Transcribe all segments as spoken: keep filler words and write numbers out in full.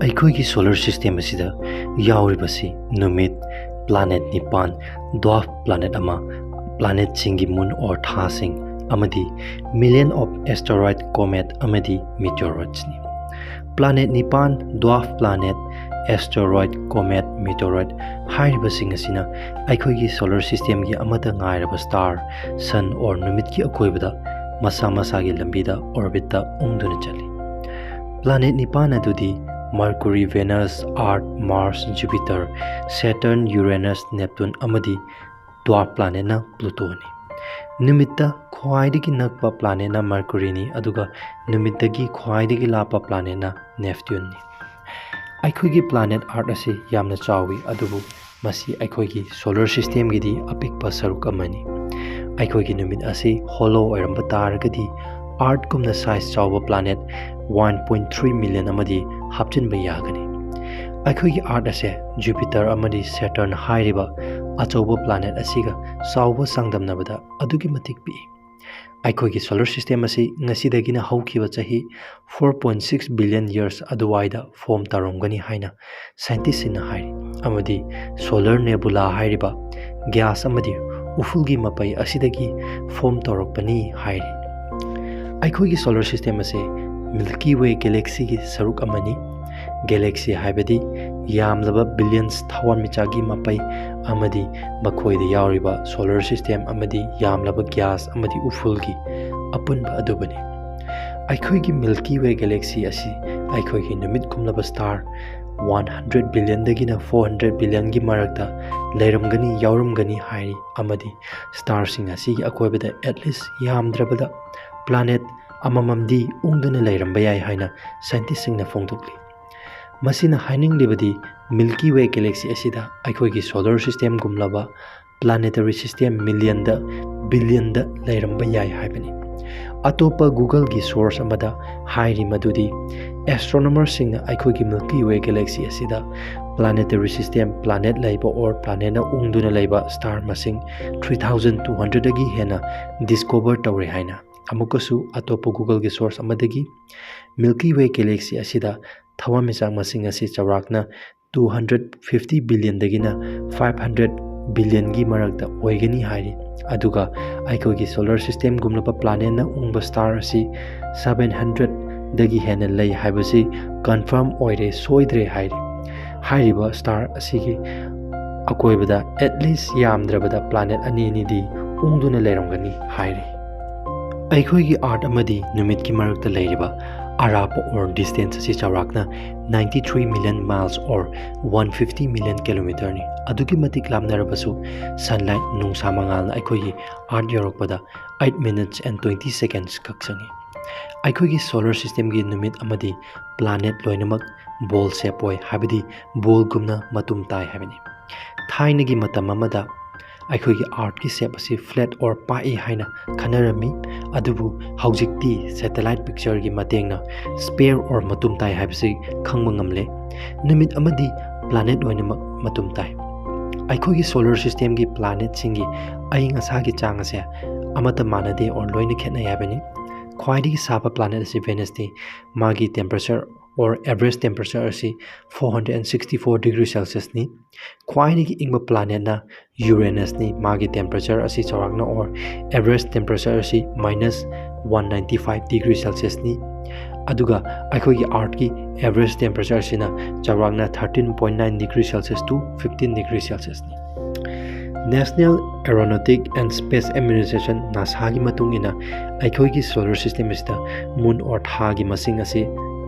ꯑꯩꯈꯣꯏꯒꯤ solar system ꯑꯁꯤꯗ ꯌꯥꯎꯔꯤꯕꯁꯤ ꯅꯨꯃꯤꯠ, planet ꯅꯤꯄꯥꯟ, dwarf planet ꯑꯃ, planetꯁꯤꯡꯒꯤ moon or ꯊꯥꯁꯤꯡ, ꯑꯃꯗꯤ million of asteroid, comet ꯑꯃꯗꯤ meteoroidsꯅꯤ꯫ Planet ꯅꯤꯄꯥꯟ, dwarf planet, asteroid, comet, meteoroid ꯍꯥꯏꯔꯤꯕꯁꯤꯡ ꯑꯁꯤꯅ ꯑꯩꯈꯣꯏꯒꯤ solar systemꯒꯤ ꯑꯃꯠꯇ ꯉꯥꯏꯔꯕ star, sun or ꯅꯨꯃꯤꯠꯀꯤ ꯑꯀꯣꯏꯕꯗ ꯃꯁꯥ ꯃꯁꯥꯒꯤ ꯂꯝꯕꯤꯗ orbitꯇ ꯎꯪꯗꯨꯅ ꯆꯠꯂꯤ꯫ Planet ꯅꯤꯄꯥꯟ ꯑꯗꯨꯗꯤ Mercury, Venus, Earth, Mars, Jupiter, Saturn, Uranus, Neptune ꯑꯃꯗꯤ dwarf planetꯅ Plutoꯅꯤ꯫ ꯅꯨꯃꯤꯠꯇ ꯈ꯭ꯋꯥꯏꯗꯒꯤ ꯅꯛꯄ planetꯅ Mercuryꯅꯤ, ꯑꯗꯨꯒ ꯅꯨꯃꯤꯠꯇꯒꯤ ꯈ꯭ꯋꯥꯏꯗꯒꯤ ꯂꯥꯞꯄ planetꯅ Neptuneꯅꯤ꯫ ꯑꯩꯈꯣꯏꯒꯤ planet Earth ꯑꯁꯤ ꯌꯥꯝꯅ ꯆꯥꯎꯏ, ꯑꯗꯨꯕꯨ ꯃꯁꯤ ꯑꯩꯈꯣꯏꯒꯤ solar systemꯒꯤꯗꯤ ꯑꯄꯤꯛꯄ ꯁꯔꯨꯛ ꯑꯃꯅꯤ꯫ ꯑꯩꯈꯣꯏꯒꯤ ꯅꯨꯃꯤꯠ ꯑꯁꯤ hollow ꯑꯣꯏꯔꯝꯕ ꯇꯥꯔꯒꯗꯤ, Earthꯀꯨꯝꯅ size ꯆꯥꯎꯕ planet one point three million ꯑꯃꯗꯤ ꯍꯥꯞꯆꯤꯟꯕ ꯌꯥꯒꯅꯤ꯫ ꯑꯩꯈꯣꯏꯒꯤ Earth ꯑꯁꯦ Jupiter ꯑꯃꯗꯤ Saturn ꯍꯥꯏꯔꯤꯕ ꯑꯆꯧꯕ planet ꯑꯁꯤꯒ ꯆꯥꯎꯕ ꯆꯥꯡꯗꯝꯅꯕꯗ ꯑꯗꯨꯛꯀꯤ ꯃꯇꯤꯛ ꯄꯤꯛꯏ꯫ ꯑꯩꯈꯣꯏꯒꯤ solar system ꯑꯁꯤ ꯉꯁꯤꯗꯒꯤꯅ ꯍꯧꯈꯤꯕ ꯆꯍꯤ four point six billion years ꯑꯗꯨꯋꯥꯏꯗ form ꯇꯧꯔꯝꯒꯅꯤ ꯍꯥꯏꯅ scientistꯁꯤꯡꯅ ꯍꯥꯏꯔꯤ, ꯑꯃꯗꯤ solar nebula ꯍꯥꯏꯔꯤꯕ gas ꯑꯃꯗꯤ ꯎꯐꯨꯜꯒꯤ ꯃꯄꯩ ꯑꯁꯤꯗꯒꯤ form ꯇꯧꯔꯛꯄꯅꯤ ꯍꯥꯏꯔꯤ꯫ ꯑꯩꯈꯣꯏꯒꯤ solar system ꯑꯁꯤ Milky Way galaxyꯒꯤ ꯁꯔꯨꯛ ꯑꯃꯅꯤ꯫ Galaxy ꯍꯥꯏꯕꯗꯤ ꯌꯥꯝꯂꯕ billions ꯊꯋꯥꯟꯃꯤꯆꯥꯛꯒꯤ ꯃꯄꯩ ꯑꯃꯗꯤ ꯃꯈꯣꯏꯗ ꯌꯥꯎꯔꯤꯕ solar system ꯑꯃꯗꯤ ꯌꯥꯝꯂꯕ gas ꯑꯃꯗꯤ ꯎꯐꯨꯜꯒꯤ ꯑꯄꯨꯟꯕ ꯑꯗꯨꯕꯨꯅꯤ꯫ ꯑꯩꯈꯣꯏꯒꯤ Milky Way galaxy ꯑꯁꯤ ꯑꯩꯈꯣꯏꯒꯤ ꯅꯨꯃꯤꯠ ꯀꯨꯝꯂꯕ star one hundred billionꯗꯒꯤꯅ four hundred billionꯒꯤ ꯃꯔꯛꯇ ꯂꯩꯔꯝꯒꯅꯤ, ꯌꯥꯎꯔꯝꯒꯅꯤ ꯍꯥꯏꯔꯤ, ꯑꯃꯗꯤ starꯁꯤꯡ ꯑꯁꯤꯒꯤ ꯑꯀꯣꯏꯕꯗ at least ꯌꯥꯝꯗ꯭ꯔꯕꯗ planet ꯑꯃꯃꯝꯗꯤ ꯎꯪꯗꯨꯅ ꯂꯩꯔꯝꯕ ꯌꯥꯏ ꯍꯥꯏꯅ scientistꯁꯤꯡꯅ ꯐꯣꯡꯗꯣꯛꯂꯤ꯫ ꯃꯁꯤꯅ ꯍꯥꯏꯅꯤꯡꯂꯤꯕꯗꯤ Milky Way galaxy ꯑꯁꯤꯗ ꯑꯩꯈꯣꯏꯒꯤ solar systemꯒꯨꯝꯂꯕ planetary system millionꯗ, billionꯗ ꯂꯩꯔꯝꯕ ꯌꯥꯏ ꯍꯥꯏꯕꯅꯤ꯫ ꯑꯇꯣꯞꯄ Googleꯒꯤ source ꯑꯃꯗ ꯍꯥꯏꯔꯤ ꯃꯗꯨꯗꯤ, astronomerꯁꯤꯡꯅ ꯑꯩꯈꯣꯏꯒꯤ Milky Way galaxy ꯑꯁꯤꯗ planetary system, planet ꯂꯩꯕ or planetꯅ ꯎꯪꯗꯨꯅ ꯂꯩꯕ star ꯃꯁꯤꯡ three thousand two hundredꯗꯒꯤ ꯍꯦꯟꯅ discover ꯇꯧꯔꯦ ꯍꯥꯏꯅ꯫ ꯑꯃꯨꯛꯀꯁꯨ ꯑꯇꯣꯞꯄ Googleꯒꯤ source ꯑꯃꯗꯒꯤ, Milky Way galaxy ꯑꯁꯤꯗ ꯊꯋꯥꯟꯃꯤꯆꯥꯛ ꯃꯁꯤꯡ ꯑꯁꯤ ꯆꯥꯎꯔꯥꯛꯅ two hundred fifty billionꯗꯒꯤꯅ five hundred billionꯒꯤ ꯃꯔꯛꯇ ꯑꯣꯏꯒꯅꯤ ꯍꯥꯏꯔꯤ꯫ ꯑꯗꯨꯒ ꯑꯩꯈꯣꯏꯒꯤ solar systemꯒꯨꯝꯂꯕ planetꯅ ꯎꯪꯕ star ꯑꯁꯤ seven hundredꯗꯒꯤ ꯍꯦꯟꯅ ꯂꯩ ꯍꯥꯏꯕꯁꯤ confirm ꯑꯣꯏꯔꯦ, ꯁꯣꯏꯗ꯭ꯔꯦ ꯍꯥꯏꯔꯤ꯫ ꯍꯥꯏꯔꯤꯕ star ꯑꯁꯤꯒꯤ ꯑꯀꯣꯏꯕꯗ at least ꯌꯥꯝꯗ꯭ꯔꯕꯗ planet ꯑꯅꯤ ꯑꯅꯤꯗꯤ ꯎꯪꯗꯨꯅ ꯂꯩꯔꯝꯒꯅꯤ ꯍꯥꯏꯔꯤ꯫ ꯑꯩꯈꯣꯏꯒꯤ Earth ꯑꯃꯗꯤ ꯅꯨꯃꯤꯠꯀꯤ ꯃꯔꯛꯇ ꯂꯩꯔꯤꯕ ꯑꯔꯥꯞꯄ or distance ꯑꯁꯤ ꯆꯥꯎꯔꯥꯛꯅ ninety three million miles or one fifty million kilometerꯅꯤ꯫ ꯑꯗꯨꯛꯀꯤ ꯃꯇꯤꯛ ꯂꯥꯞꯅꯔꯕꯁꯨ, sunlight, ꯅꯨꯡꯁꯥ ꯃꯉꯥꯜꯅ ꯑꯩꯈꯣꯏꯒꯤ Earth ꯌꯧꯔꯛꯄꯗ eight minutes and twenty seconds ꯈꯛ ꯆꯪꯏ꯫ ꯑꯩꯈꯣꯏꯒꯤ solar systemꯒꯤ ꯅꯨꯃꯤꯠ ꯑꯃꯗꯤ planet ꯂꯣꯏꯅꯃꯛ ball shape ꯑꯣꯏ, ꯍꯥꯏꯕꯗꯤ ballꯒꯨꯝꯅ ꯃꯇꯨꯝ ꯇꯥꯏ ꯍꯥꯏꯕꯅꯤ꯫ ꯊꯥꯏꯅꯒꯤ ꯃꯇꯝ ꯑꯃꯗ ꯑꯩꯈꯣꯏꯒꯤ Earthꯀꯤ shape ꯑꯁꯤ flat or ꯄꯥꯛꯏ ꯍꯥꯏꯅ ꯈꯟꯅꯔꯝꯃꯤ, ꯑꯗꯨꯕꯨ ꯍꯧꯖꯤꯛꯇꯤ satellite pictureꯒꯤ ꯃꯇꯦꯡꯅ sphere or ꯃꯇꯨꯝ ꯇꯥꯏ ꯍꯥꯏꯕꯁꯤ ꯈꯪꯕ ꯉꯝꯂꯦ꯫ ꯅꯨꯃꯤꯠ ꯑꯃꯗꯤ planet ꯂꯣꯏꯅꯃꯛ ꯃꯇꯨꯝ ꯇꯥꯏ꯫ ꯑꯩꯈꯣꯏꯒꯤ solar systemꯒꯤ planetꯁꯤꯡꯒꯤ ꯑꯏꯪ ꯑꯁꯥꯒꯤ ꯆꯥꯡ ꯑꯁꯦ ꯑꯃꯠꯇ ꯃꯥꯟꯅꯗꯦ or ꯂꯣꯏꯅ ꯈꯦꯠꯅꯩ ꯍꯥꯏꯕꯅꯤ꯫ ꯈ꯭ꯋꯥꯏꯗꯒꯤ ꯁꯥꯕ planet ꯑꯁꯤ Venusꯅꯤ꯫ ꯃꯥꯒꯤ temperature or average temperature ꯑꯁꯤ four hundred and sixty four degree Celsiusꯅꯤ꯫ ꯈ꯭ꯋꯥꯏꯗꯒꯤ ꯏꯪꯕ planetꯅ Uranusꯅꯤ꯫ ꯃꯥꯒꯤ temperature ꯑꯁꯤ ꯆꯥꯎꯔꯥꯛꯅ or average temperature ꯑꯁꯤ minus one ninety five degree Celsiusꯅꯤ꯫ ꯑꯗꯨꯒ ꯑꯩꯈꯣꯏꯒꯤ Earthꯀꯤ average temperature ꯑꯁꯤꯅ ꯆꯥꯎꯔꯥꯛꯅ thirteen point nine degree Celsius to fifteen degree Celsiusꯅꯤ꯫ National Aeronautic and Space Administration, NASAꯒꯤ ꯃꯇꯨꯡ ꯏꯟꯅ, ꯑꯩꯈꯣꯏꯒꯤ solar system ꯑꯁꯤꯗ moon or ꯊꯥꯒꯤ ꯃꯁꯤꯡ ꯑꯁꯤ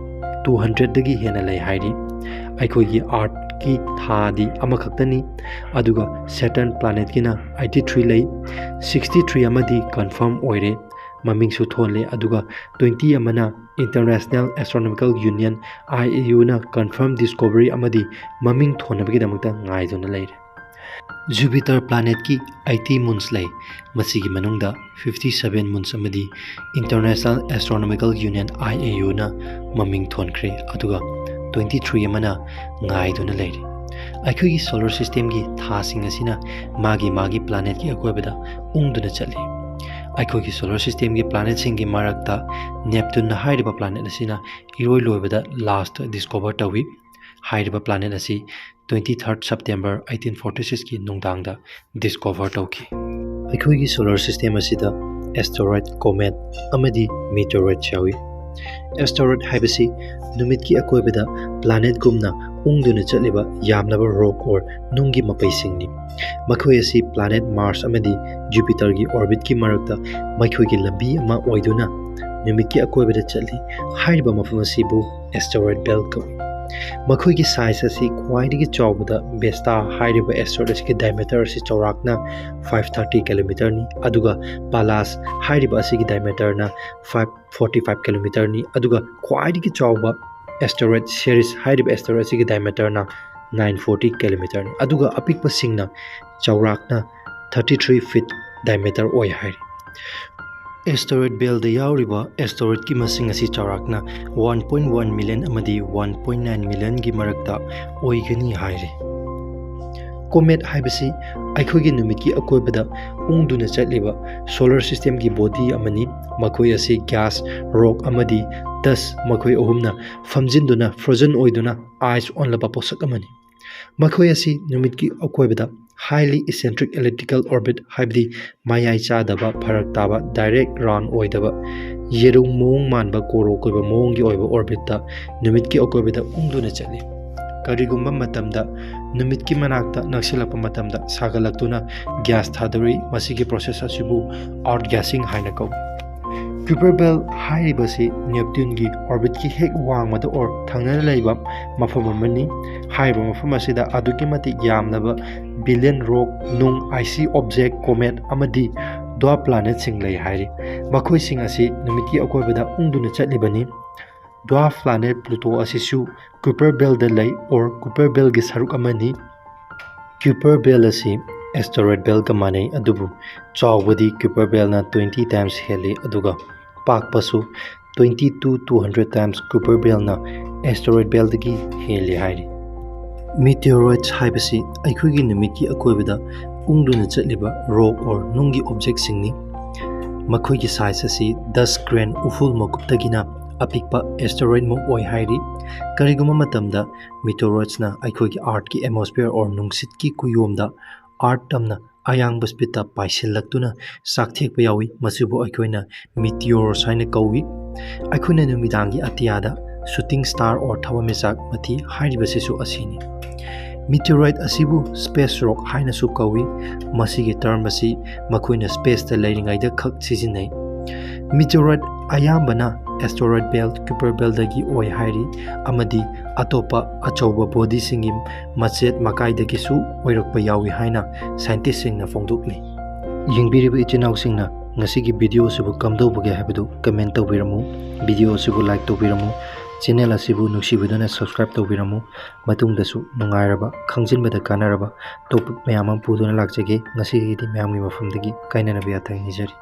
two hundredꯗꯒꯤ ꯍꯦꯟꯅ ꯂꯩ ꯍꯥꯏꯔꯤ꯫ ꯑꯩꯈꯣꯏꯒꯤ Earthꯀꯤ ꯊꯥꯗꯤ ꯑꯃꯈꯛꯇꯅꯤ, ꯑꯗꯨꯒ Saturn planetꯀꯤꯅ eighty three ꯂꯩ꯫ Sixty three ꯑꯃꯗꯤ confirm ꯑꯣꯏꯔꯦ, ꯃꯃꯤꯡꯁꯨ ꯊꯣꯜꯂꯦ, ꯑꯗꯨꯒ twenty ꯑꯃꯅ International Astronomical Union, IAUꯅ confirm discovery ꯑꯃꯗꯤ ꯃꯃꯤꯡ ꯊꯣꯟꯅꯕꯒꯤꯗꯃꯛꯇ ꯉꯥꯏꯗꯨꯅ ꯂꯩꯔꯦ꯫ Jupiter planetꯀꯤ eighty moons ꯂꯩ꯫ ꯃꯁꯤꯒꯤ ꯃꯅꯨꯡꯗ fifty seven moons ꯑꯃꯗꯤ International Astronomical Union, IAUꯅ ꯃꯃꯤꯡ ꯊꯣꯟꯈ꯭ꯔꯦ, ꯑꯗꯨꯒ twenty three ꯑꯃꯅ ꯉꯥꯏꯗꯨꯅ ꯂꯩꯔꯤ꯫ ꯑꯩꯈꯣꯏꯒꯤ solar systemꯒꯤ ꯊꯥꯁꯤꯡ ꯑꯁꯤꯅ ꯃꯥꯒꯤ ꯃꯥꯒꯤ planetꯀꯤ ꯑꯀꯣꯏꯕꯗ ꯎꯪꯗꯨꯅ ꯆꯠꯂꯤ꯫ ꯑꯩꯈꯣꯏꯒꯤ solar systemꯒꯤ planetꯁꯤꯡꯒꯤ ꯃꯔꯛꯇ Neptune ꯍꯥꯏꯔꯤꯕ planet ꯑꯁꯤꯅ ꯏꯔꯣꯏ ꯂꯣꯏꯕꯗ last discover ꯇꯧꯏ꯫ ꯍꯥꯏꯔꯤꯕ planet ꯑꯁꯤ twenty third September eighteen forty sixꯀꯤ ꯅꯨꯡꯗꯥꯡꯗ discover ꯇꯧꯈꯤ꯫ ꯑꯩꯈꯣꯏꯒꯤ solar system ꯑꯁꯤꯗ asteroid, comet ꯑꯃꯗꯤ meteorite ꯌꯥꯎꯏ꯫ Asteroid ꯍꯥꯏꯕꯁꯤ ꯅꯨꯃꯤꯠꯀꯤ ꯑꯀꯣꯏꯕꯗ planetꯒꯨꯝꯅ ꯎꯪꯗꯨꯅ ꯆꯠꯂꯤꯕ ꯌꯥꯝꯂꯕ rock or ꯅꯨꯡꯒꯤ ꯃꯄꯩꯁꯤꯡꯅꯤ꯫ ꯃꯈꯣꯏ ꯑꯁꯤ planet Mars ꯑꯃꯗꯤ Jupiterꯒꯤ orbitꯀꯤ ꯃꯔꯛꯇ ꯃꯈꯣꯏꯒꯤ ꯂꯝꯕꯤ ꯑꯃ ꯑꯣꯏꯗꯨꯅ ꯅꯨꯃꯤꯠꯀꯤ ꯑꯀꯣꯏꯕꯗ ꯆꯠꯂꯤ꯫ ꯍꯥꯏꯔꯤꯕ ꯃꯐꯝ ꯑꯁꯤꯕꯨ asteroid belt ꯀꯧꯏ꯫ ꯃꯈꯣꯏꯒꯤ size ꯑꯁꯤ ꯈ꯭ꯋꯥꯏꯗꯒꯤ ꯆꯥꯎꯕꯗ Vesta ꯍꯥꯏꯔꯤꯕ asteroid ꯑꯁꯤꯒꯤ diameter ꯑꯁꯤ ꯆꯥꯎꯔꯥꯛꯅ five thirty kilometerꯅꯤ, ꯑꯗꯨꯒ Pallas ꯍꯥꯏꯔꯤꯕ ꯑꯁꯤꯒꯤ diameterꯅ five forty five kilometerꯅꯤ, ꯑꯗꯨꯒ ꯈ꯭ꯋꯥꯏꯗꯒꯤ ꯆꯥꯎꯕ asteroid Ceres ꯍꯥꯏꯔꯤꯕ asteroid ꯑꯁꯤꯒꯤ diameterꯅ nine forty kilometerꯅꯤ, ꯑꯗꯨꯒ ꯑꯄꯤꯛꯄꯁꯤꯡꯅ ꯆꯥꯎꯔꯥꯛꯅ thirty three feet diameter ꯑꯣꯏ ꯍꯥꯏꯔꯤ꯫ Asteroid beltꯗ ꯌꯥꯎꯔꯤꯕ asteroidꯀꯤ ꯃꯁꯤꯡ ꯑꯁꯤ ꯆꯥꯎꯔꯥꯛꯅ one point one million ꯑꯃꯗꯤ one point nine millionꯒꯤ ꯃꯔꯛꯇ ꯑꯣꯏꯒꯅꯤ ꯍꯥꯏꯔꯤ꯫ Comet ꯍꯥꯏꯕꯁꯤ ꯑꯩꯈꯣꯏꯒꯤ ꯅꯨꯃꯤꯠꯀꯤ ꯑꯀꯣꯏꯕꯗ ꯎꯪꯗꯨꯅ ꯆꯠꯂꯤꯕ solar systemꯒꯤ body ꯑꯃꯅꯤ꯫ ꯃꯈꯣꯏ ꯑꯁꯤ gas, rock ꯑꯃꯗꯤ dust ꯃꯈꯣꯏ ꯑꯍꯨꯝꯅ ꯐꯝꯖꯤꯟꯗꯨꯅ frozen ꯑꯣꯏꯗꯨꯅ ice ꯑꯣꯜꯂꯕ ꯄꯣꯠꯁꯛ ꯑꯃꯅꯤ꯫ ꯃꯈꯣꯏ ꯑꯁꯤ ꯅꯨꯃꯤꯠꯀꯤ ꯑꯀꯣꯏꯕꯗ highly eccentric elliptical orbit ꯍꯥꯏꯕꯗꯤ ꯃꯌꯥꯏ ꯆꯥꯗꯕ ꯐꯔꯛ ꯇꯥꯕ direct round ꯑꯣꯏꯗꯕ ꯌꯦꯔꯨꯝ ꯃꯑꯣꯡ ꯃꯥꯟꯕ ꯀꯣꯔꯣ ꯀꯣꯏꯕ ꯃꯑꯣꯡꯒꯤ ꯑꯣꯏꯕ orbitꯇ ꯅꯨꯃꯤꯠꯀꯤ ꯑꯀꯣꯏꯕꯗ ꯎꯪꯗꯨꯅ ꯆꯠꯂꯤ꯫ ꯀꯔꯤꯒꯨꯝꯕ ꯃꯇꯝꯗ ꯅꯨꯃꯤꯠꯀꯤ ꯃꯅꯥꯛꯇ ꯅꯛꯁꯤꯜꯂꯛꯄ ꯃꯇꯝꯗ ꯁꯥꯒꯠꯂꯛꯇꯨꯅ gas ꯊꯥꯗꯣꯔꯛꯏ꯫ ꯃꯁꯤꯒꯤ process ꯑꯁꯤꯕꯨ outgassing ꯍꯥꯏꯅ ꯀꯧꯏ꯫ Kuiper belt ꯍꯥꯏꯔꯤꯕꯁꯤ Neptuneꯒꯤ orbitꯀꯤ ꯍꯦꯛ ꯋꯥꯡꯃꯗ or ꯊꯪꯅꯅ ꯂꯩꯕ ꯃꯐꯝ ꯑꯃꯅꯤ꯫ ꯍꯥꯏꯔꯤꯕ ꯃꯐꯝ ꯑꯁꯤꯗ ꯑꯗꯨꯛꯀꯤ ꯃꯇꯤꯛ ꯌꯥꯝꯂꯕ billion rock, ꯅꯨꯡ, icy object, comet ꯑꯃꯗꯤ dwarf planetꯁꯤꯡ ꯂꯩ ꯍꯥꯏꯔꯤ꯫ ꯃꯈꯣꯏꯁꯤꯡ ꯑꯁꯤ ꯅꯨꯃꯤꯠꯀꯤ ꯑꯀꯣꯏꯕꯗ ꯎꯪꯗꯨꯅ ꯆꯠꯂꯤꯕꯅꯤ꯫ Dwarf planet Pluto ꯑꯁꯤꯁꯨ Kuiper beltꯗ ꯂꯩ or Kuiper beltꯒꯤ ꯁꯔꯨꯛ ꯑꯃꯅꯤ꯫ Kuiper belt ꯑꯁꯤ asteroid beltꯀ ꯃꯥꯟꯅꯩ, ꯑꯗꯨꯕꯨ ꯆꯥꯎꯕꯗꯤ Kuiper beltꯅ twenty times ꯍꯦꯜꯂꯤ, ꯑꯗꯨꯒ ꯄꯥꯛꯄꯁꯨ twenty to two hundred times Kuiper beltꯅ asteroid beltꯗꯒꯤ ꯍꯦꯜꯂꯤ ꯍꯥꯏꯔꯤ꯫ Meteoroids ꯍꯥꯏꯕꯁꯤ ꯑꯩꯈꯣꯏꯒꯤ ꯅꯨꯃꯤꯠꯀꯤ ꯑꯀꯣꯏꯕꯗ ꯎꯪꯗꯨꯅ ꯆꯠꯂꯤꯕ rock or ꯅꯨꯡꯒꯤ objectꯁꯤꯡꯅꯤ꯫ ꯃꯈꯣꯏꯒꯤ ꯁꯥꯏꯖ ꯑꯁꯤ ꯗꯁ ꯒ꯭ꯔꯦꯟ ꯎꯐꯨꯜ ꯃꯀꯨꯞꯇꯒꯤꯅ ꯑꯄꯤꯛꯄ ꯑꯦꯁꯇꯦꯔꯣꯏꯗꯃꯨꯛ ꯑꯣꯏ ꯍꯥꯏꯔꯤ꯫ ꯀꯔꯤꯒꯨꯝꯕ ꯃꯇꯝꯗ ꯃꯤꯇꯤꯑꯣꯔꯣꯏꯗꯁꯅ ꯑꯩꯈꯣꯏꯒꯤ ꯑꯥꯔꯠꯀꯤ ꯑꯦꯠꯃꯣꯁꯐꯤꯌꯔ ꯑꯣꯔ ꯅꯨꯡꯁꯤꯠꯀꯤ ꯀꯨꯌꯣꯝꯗ ꯑꯥꯔꯠ ꯇꯝꯅ ꯑꯌꯥꯡꯕ ꯁ꯭ꯄꯤꯠꯇ ꯄꯥꯏꯁꯤꯜꯂꯛꯇꯨꯅ ꯆꯥꯛꯊꯦꯛꯄ ꯌꯥꯎꯏ꯫ ꯃꯁꯤꯕꯨ ꯑꯩꯈꯣꯏꯅ ꯃꯤꯇꯤꯑꯣꯔꯁ ꯍꯥꯏꯅ ꯀꯧꯏ꯫ ꯑꯩꯈꯣꯏꯅ ꯅꯨꯃꯤꯗꯥꯡꯒꯤ ꯑꯇꯤꯌꯥꯗ ꯁꯨꯇꯤꯡ ꯁ꯭ꯇꯥꯔ ꯑꯣꯔ ꯊꯋꯥꯟꯃꯤꯆꯥꯛ ꯃꯊꯤ ꯍꯥꯏꯔꯤꯕꯁꯤꯁꯨ ꯑꯁꯤꯅꯤ꯫ ꯃꯤꯇꯤꯑꯣꯔꯥꯏꯠ ꯑꯁꯤꯕꯨ ꯁ꯭ꯄꯦꯁ ꯔꯣꯛ ꯍꯥꯏꯅꯁꯨ ꯀꯧꯏ꯫ ꯃꯁꯤꯒꯤ ꯇꯔꯝ ꯑꯁꯤ ꯃꯈꯣꯏꯅ ꯁ꯭ꯄꯦꯁꯇ ꯂꯩꯔꯤꯉꯩꯗ ꯈꯛ ꯁꯤꯖꯤꯟꯅꯩ꯫ ꯃꯤꯇꯤꯑꯣꯔꯥꯏꯠ ꯑꯌꯥꯝꯕꯅ ꯑꯦꯁꯇꯦꯔꯣꯏꯗ ꯕꯦꯜꯠ, ꯀꯨꯏꯄꯔ ꯕꯦꯜꯠꯇꯒꯤ ꯑꯣꯏ ꯍꯥꯏꯔꯤ, ꯑꯃꯗꯤ ꯑꯇꯣꯞꯄ ꯑꯆꯧꯕ ꯕꯣꯗꯤꯁꯤꯡꯒꯤ ꯃꯆꯦꯠ ꯃꯀꯥꯏꯗꯒꯤꯁꯨ ꯑꯣꯏꯔꯛꯄ ꯌꯥꯎꯏ ꯍꯥꯏꯅ ꯁꯥꯏꯟꯇꯤꯁꯁꯤꯡꯅ ꯐꯣꯡꯗꯣꯛꯂꯤ꯫ ꯌꯦꯡꯕꯤꯔꯤꯕ ꯏꯆꯤꯟ ꯏꯅꯥꯎꯁꯤꯡꯅ ꯉꯁꯤꯒꯤ ꯚꯤꯗꯤꯑꯣ ꯑꯁꯤꯕꯨ ꯀꯝꯗꯧꯕꯒꯦ ꯍꯥꯏꯕꯗꯨ ꯀꯃꯦꯟ ꯇꯧꯕꯤꯔꯝꯃꯨ, ꯚꯤꯗꯤꯑꯣ ꯑꯁꯤꯕꯨ ꯂꯥꯏꯛ ꯇꯧꯕꯤꯔꯝꯃꯨ, ꯆꯦꯅꯦꯜ ꯑꯁꯤꯕꯨ ꯅꯨꯡꯁꯤꯕꯤꯗꯨꯅ ꯁꯕꯁꯀ꯭ꯔꯥꯏꯕ ꯇꯧꯕꯤꯔꯝꯃꯨ꯫ ꯃꯇꯨꯡꯗꯁꯨ ꯅꯨꯡꯉꯥꯏꯔꯕ, ꯈꯪꯖꯤꯟꯕꯗ ꯀꯥꯟꯅꯔꯕ ꯇꯣꯄꯤꯛ ꯃꯌꯥꯝ ꯑꯃ ꯄꯨꯗꯨꯅ ꯂꯥꯛꯆꯒꯦ꯫ ꯉꯁꯤꯒꯤꯗꯤ ꯃꯌꯥꯝꯒꯤ ꯃꯐꯝꯗꯒꯤ ꯀꯥꯏꯅꯅꯕ ꯌꯥꯊꯪ ꯅꯤꯖꯔꯤ꯫